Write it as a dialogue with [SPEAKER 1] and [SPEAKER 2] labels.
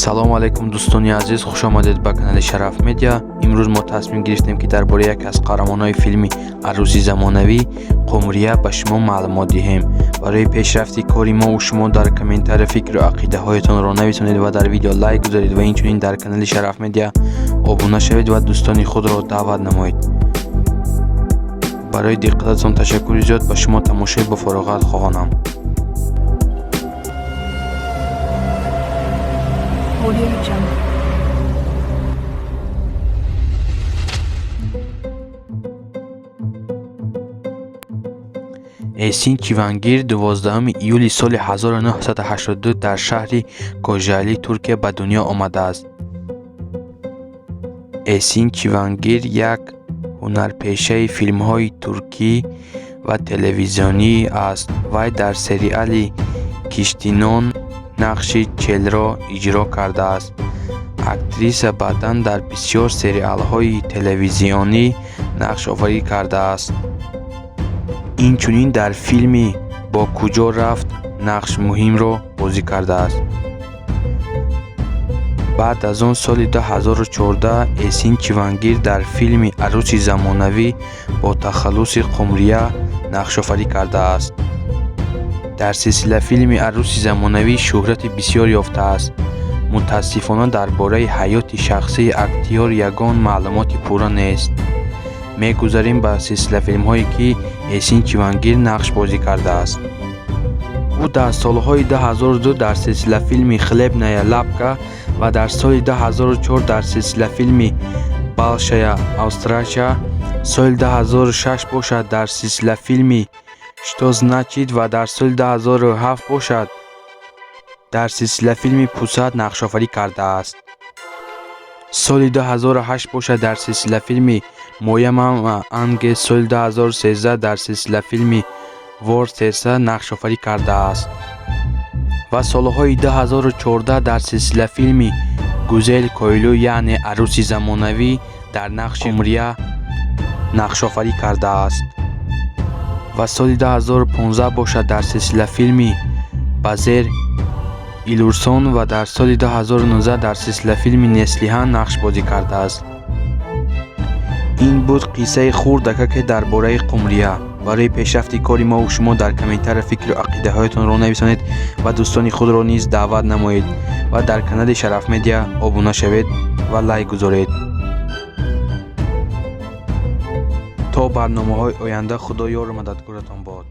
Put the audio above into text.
[SPEAKER 1] Салому алайкум, дӯстони азиз, хуш омадед ба канали Шараф Медиа. Имрӯз мо тасмим гирифтем, ки дар бораи яке аз қаҳрамонҳои филми «Арӯси замонавӣ» Қумрия ба шумо маълумот диҳем. Барои пешрафти кори мову шумо дар комментария фикру ақидаҳоятонро нависонед ва дар видео лайк гузоред ва инчунин дар канали Шараф Медиа обуна шавед ва дӯстони худро даъват намоед. Барои диққататон ташаккури зиёд, ба шумо тамошои бофароғат хоҳонам.
[SPEAKER 2] Audio Jungle.
[SPEAKER 1] Эсин Чивангир 12 июли соли 1982 дар шаҳри Кожаали, Туркия ба дунё омадааст. Эсин Чивангир як ҳунарпешаи филмҳои туркӣ ва телевизионӣ аст. Вай дар сериали «Киштинон» нақши Челро иҷро кардааст. Актриса баъдан дар бисёр сериалҳои телевизионӣ нақшофарӣ кардааст. Инчунин дар филми «Бо куҷо рафт» нақши муҳимро бозӣ кардааст. Баъд аз он соли 2014 Эсин Чивангир дар филми «Арӯси замонавӣ» бо тахаллуси Қумрия нақшофарӣ кардааст. Дар силсилафилми «Арӯси замонавӣ» шӯҳрати бисёр ёфтааст. Мутаассифона, дар бораи ҳаёти шахсии актёр ягон маълумоти пурра нест. Мегузарем ба силсилафилмҳое, ки Эсин Чивангир нақш бозӣ кардааст. Ӯ дар солҳои 2002 дар силсилафилми «Хлебная лавка» ва дар соли 2004 дар силсилафилми «Большая встреча», соли 2006 бошад дар силсилафилми «Что значит» ва дар соли 2007 бошад дар силсилафилми «Пусат» нақшофарӣ кардааст. Соли 2008 бошад дар силсилафилми «Моя мама ангел», соли 2013 дар силсилафилми «Вор сердца» нақшофарӣ кардааст ва солҳои 2014 дар силсилафилми «Гузел Койлу», яъне «Арӯси замонавӣ» дар нақши Қумрия нақшофарӣ кардааст ва соли 2015 бошад дар силсилафилми «Базер Илурсон» ва дар соли 2019 дар силсилафилми «Неслиҳан» нақш бозӣ кардааст. Ин буд қиссаи хурдакаке дар бораи Қумрия. Барои пешрафти кори мову шумо дар комментария фикру ақидаҳоятонро нависонед ва дӯстони худро низ даъват намоед ва дар канали Шараф Медиа обуна шавед ва лайк гузоред. То барномаҳои оянда Худо ёру мададгоратон бод.